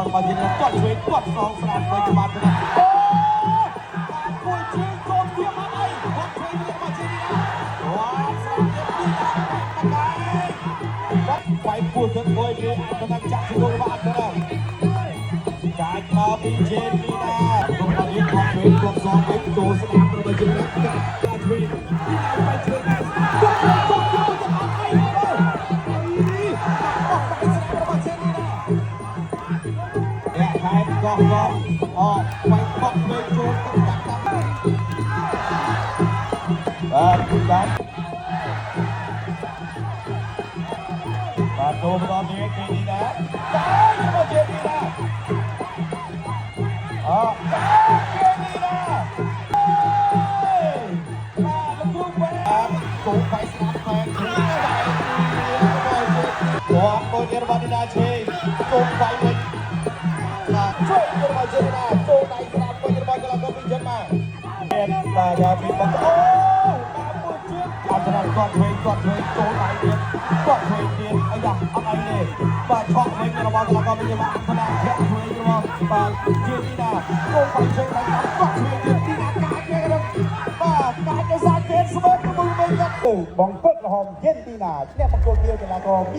របស់យើងគាត់ឆ្វេងគាត់សងស្រាមវិញច្បាប់ណាអូបាទគួយជើងចូលទៀតមកអីគាត់ឆ្វេងទៀតរបស់ជេនីណាគាត់ស្រាមទៀតពីដល់បែកតកែគាត់វាយពួរទៅមួយពីអន្តរចាក់ជាមួយរបស់អន្តរកាច់មកពីជេនីណាគាត់រៀបគាត់ឆ្វេងគាត់សងវិញចូលស្រាមរបស់ជេនីណាកាច់ឆ្វេងពីដល់បែកឆ្វេងគាត់ចូលទៀតទៅអត់អីអូអស់បែកស្រាមរបស់ជេនីណា អ្នកខែកោះកោះអកបាញ់បកលេចូលទឹកតាក់តាក់បាទបាទបាទចូលបន្តទៀតទីនេះណាតែរបស់ជានេះណាអជានេះណាបាទលោកគ្រូបាទចូលបាយស្នាប់បែកគាត់មួយទៀតរបស់នេះណាឆេចូលបាយវិញ បាទជួយរបស់ជេណាចូលដៃស្ដាប់វិញរបស់កីឡាករពីចិនបាទមានបាទពីបងអូបាទមួយជើងអន្តរគាត់វិញគាត់វិញចូលដៃទៀតគាត់វិញទៀតអាយ៉ាអត់អីទេបាទឆក់វិញរបស់កីឡាករពីចិនបាទអន្តរធាក់វិញរបស់បាទជេណាចូលដៃជើងដៃគាត់វិញទៀតទីណាកាចវិញបាទកាចទៅសាគេស្មើជាមួយវិញ បង្គោលក្រហមយេនទីណាឈ្នះបង្គោលខៀវកីឡាករមី